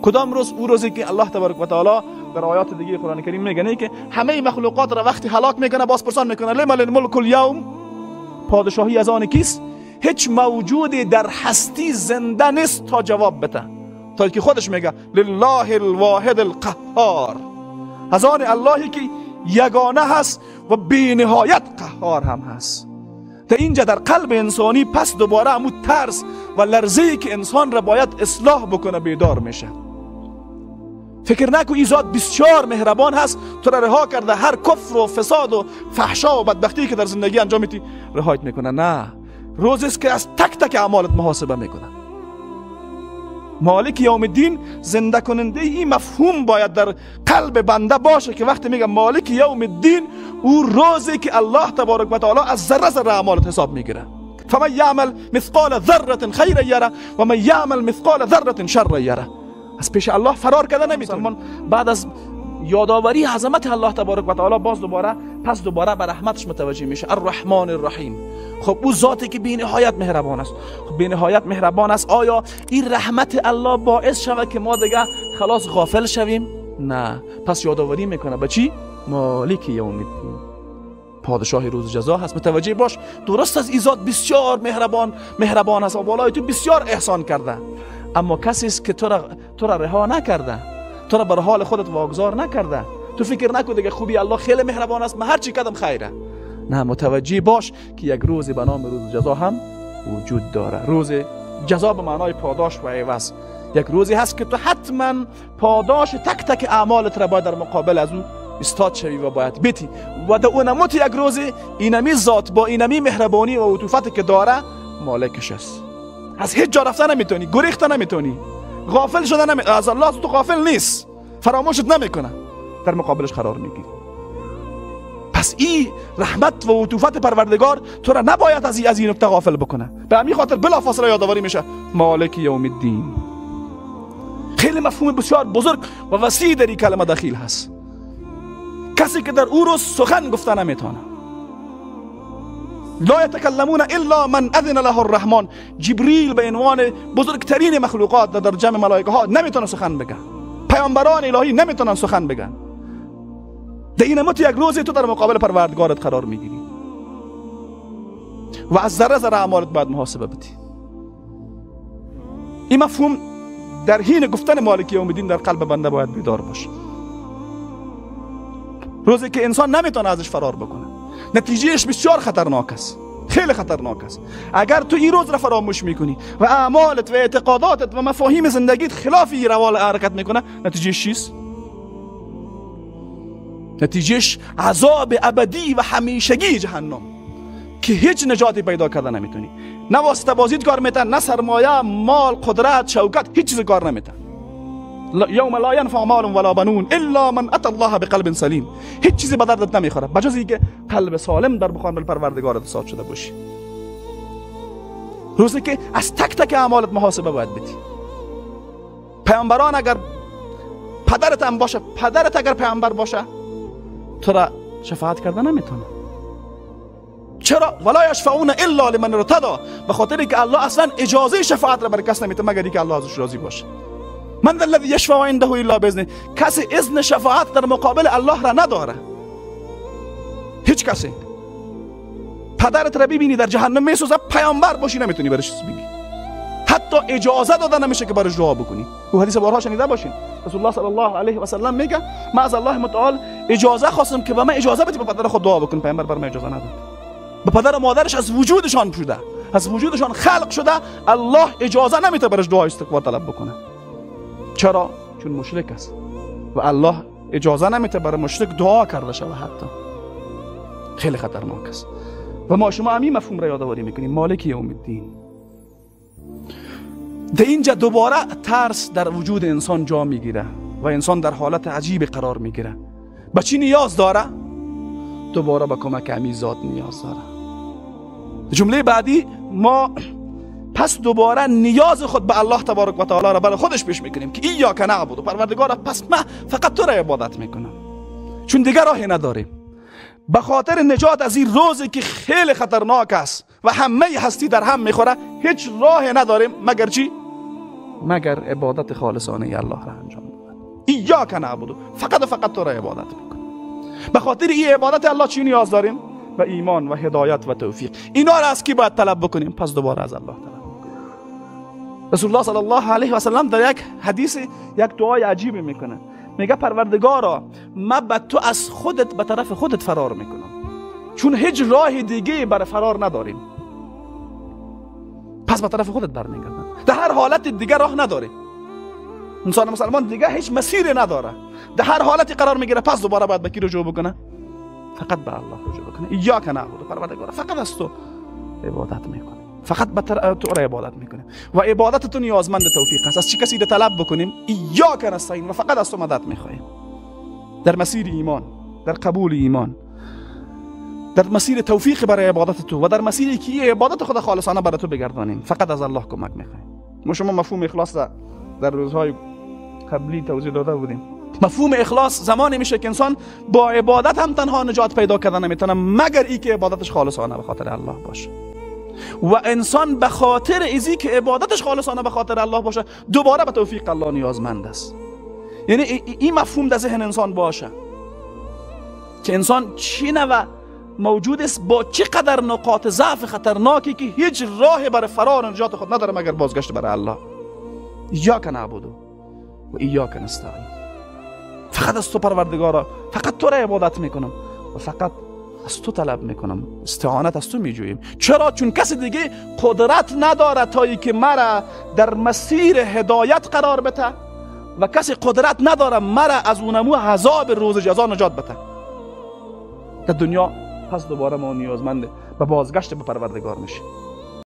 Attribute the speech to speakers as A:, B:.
A: کدام روز؟ او روزی که الله تبارک و تعالی در آیات دیگه قرآن کریم میگه که همه مخلوقات را وقتی هلاک میکنه باز پرسان میکنه لمن الملک الیوم، پادشاهی از آن کیست؟ هیچ موجودی در هستی زنده نیست تا جواب بده، تا که خودش میگه لله الواحد القهار، از آن اللهی که یگانه هست و بی نهایت قهار هم هست. در اینجا در قلب انسانی پس دوباره همون ترس و لرزه‌ای که انسان را باید اصلاح بکنه بیدار میشه. فکر نکن این ذات بسیار مهربان هست، تو را رها کرده، هر کفر و فساد و فحشا و بدبختی که در زندگی انجام میدی رهایت میکنه. نه، روز است که از تک تک اعمالت محاسبه میکنه. مالک یوم الدین زنده کننده این مفهوم باید در قلب بنده باشه که وقتی میگه مالک یوم الدین، او روزی که الله تبارک و تعالی از ذره ذره اعمالت حساب میگیره. فمن یعمل مثقال ذره خیرا یره و من یعمل مثقال ذره شرا یره. از پیش الله فرار کرده نمیتونه. بعد از یادآوری عظمت الله تبارک و تعالی باز دوباره پس دوباره به رحمتش متوجه میشه. الرحمن الرحیم. خب او ذاتی که بی نهایت مهربان است، خب بی نهایت مهربان است. آیا این رحمت الله باعث شود که ما دیگه خلاص غافل شویم؟ نه. پس یادآوری میکنه به چی؟ مالک یوم الدین، پادشاه روز جزا هست. متوجه باش، درست از این ذات بسیار مهربان است و بالای تو بسیار احسان کرده، اما کسی است که تو را رها نکرده، تو را بر حال خودت واگذار نکرده. تو فکر نکن دیگه خوبی الله خیلی مهربان است، من هر چی کردم خیره. نه، متوجه باش که یک روزی به نام روز جزا هم وجود داره. روز جزا به معنای پاداش و عوض. یک روزی هست که تو حتما پاداش تک تک اعمالت را باید در مقابل از او استاد شوی و باید بیتی و در اونموت یک روزی اینمی ذات با اینمی مهربانی و عطوفت که داره مالکش است. از هیچ جا رفته نمیتونی، گریخته نمیتونی، غافل شده از الله تو غافل نیست، فراموشت نمیکنه، در مقابلش قرار میگیری. پس این رحمت و عطوفت پروردگار تو را نباید از این نکته غافل بکنه. به همین خاطر بلافاصله یادآوری میشه مالک یوم الدین. خیلی مفهوم بسیار بزرگ و وسیع در این کلمه دخیل هست. کسی که در او روز سخن گفته نمیتونه. لا یتکلمون الا من اذن له الرحمن. جبریل به عنوان بزرگترین مخلوقات در جمع ملائکه ها نمیتونه سخن بگه، پیامبران الهی نمیتونن سخن بگن. در این مت یک روزی تو در مقابل پروردگارت قرار میگیری و از ذره ذره اعمالت باید محاسبه بدی. این مفهوم در حین گفتن مالک یوم الدین در قلب بنده باید بیدار باشه. روزی که انسان نمیتونه ازش فرار بکنه، نتیجهش بسیار خطرناک است، خیلی خطرناک است. اگر تو این روز را فراموش میکنی و اعمالت و اعتقاداتت و مفاهیم زندگیت خلاف این روال حرکت میکنه، نتیجهش چیست؟ نتیجهش عذاب ابدی و همیشگی جهنم که هیچ نجاتی پیدا کرده نمیتونی. نه واسطه بازیت کار میتن، نه سرمایه، مال، قدرت، شوکت، هیچ چیز کار نمیتن. یوم لا ینفع مال ولا بنون الا من اتى الله بقلب سلیم. هیچ چیزی به دردت نمیخوره بجز اینکه قلب سالم در مقابل پروردگارت ساز شده باشی. روزی که از تک تک اعمالت محاسبه باید بدی. پیامبران اگر پدرت هم باشه، پدرت اگر پیامبر باشه تو را شفاعت کرده نمیتونه. چرا؟ ولا یشفعون الا لمن ارتضی. به خاطر که الله اصلا اجازه شفاعت را بر کس نمیده مگر اینکه الله ازش راضی باشه. من الذی یشفع عنده الا باذنه. کسی اذن شفاعت در مقابل الله را نداره، هیچ کسی. پدرت را ببینی در جهنم میسوزه، پیامبر باشی نمیتونی برش چیز بگی، حتی اجازه داده نمیشه که برش دعا بکنی. او حدیث بارها شنیده باشین، رسول الله صلی الله علیه و سلم میگه من از الله متعال اجازه خواستم که به من اجازه بدی به پدر خود دعا بکن، پیامبر بر من اجازه نداد. به پدر و مادرش از وجودشان شده، از وجودشان خلق شده، الله اجازه نمیده برش دعا استغفار طلب بکنه. چرا؟ چون مشرک است و الله اجازه نمیده برای مشرک دعا کرده شود حتی. خیلی خطرناک است و ما شما همین مفهوم را یادآوری میکنیم، مالک یوم الدین. در اینجا دوباره ترس در وجود انسان جا میگیره و انسان در حالت عجیب قرار میگیره. به چی نیاز داره؟ دوباره به کمک همین ذات نیاز داره. جمله بعدی ما پس دوباره نیاز خود به الله تبارک و تعالی را برای خودش پیش میکنیم که ایاک نعبد، پروردگارا پس من فقط تو را عبادت میکنم، چون دیگه راهی نداریم. به خاطر نجات از این روزی که خیلی خطرناک است و همه هستی در هم میخوره، هیچ راه نداریم مگر چی؟ مگر عبادت خالصانه الله را انجام دادن. ایاک نعبد، فقط و فقط تو را عبادت میکنیم. به خاطر این عبادت الله چی نیاز داریم؟ به ایمان و هدایت و توفیق. اینا را از کی باید طلب بکنیم؟ پس دوباره از الله طلب بکنیم. رسول الله صلی الله علیه و سلم در یک حدیث یک دعای عجیب میکنه، میگه پروردگارا من به تو از خودت به طرف خودت فرار میکنم، چون هیچ راه دیگه برای فرار نداریم، پس به طرف خودت برمیگردم. در هر حالت دیگه راه نداریم، انسان مسلمان دیگه هیچ مسیری نداره، در هر حالتی قرار میگیره، پس دوباره باید به کی رجوع بکنه؟ فقط به الله رجوع بکنه. ایاک نعبد، پروردگارا فقط از تو عبادت میکنه، فقط به تو را عبادت میکنه و عبادت تو نیازمند توفیق است. از چه کسی را طلب بکنیم؟ ایاک نستعین، و فقط از تو مدد میخواهیم در مسیر ایمان، در قبول ایمان، در مسیر توفیق برای عبادت تو و در مسیری که عبادت خود خالصانه برای تو بگردانیم. فقط از الله کمک میخواهیم. ما شما مفهوم اخلاص را در روزهای قبلی توضیح داده بودیم. مفهوم اخلاص زمانی میشه که انسان با عبادت هم تنها نجات پیدا کردن نمیتونه، مگر ای که عبادتش خالصانه به خاطر الله باشه. و انسان به خاطر ازی که عبادتش خالصانه به خاطر الله باشه، دوباره به توفیق الله نیازمند است. یعنی این مفهوم در ذهن انسان باشه که انسان چی نوع موجود است، با چه قدر نقاط ضعف خطرناکی که هیچ راه برای فرار نجات خود نداره مگر بازگشت برای الله. ایاک نعبد و ایاک نستعین، فقط از تو پروردگارا، فقط تو را عبادت میکنم و فقط از تو طلب میکنم، استعانت از تو میجوییم. چرا؟ چون کسی دیگه قدرت نداره تا ای که مرا در مسیر هدایت قرار بده و کسی قدرت نداره مرا از اونمو عذاب روز جزا نجات بده در دنیا. پس دوباره ما نیازمند به بازگشت به پروردگار میشیم.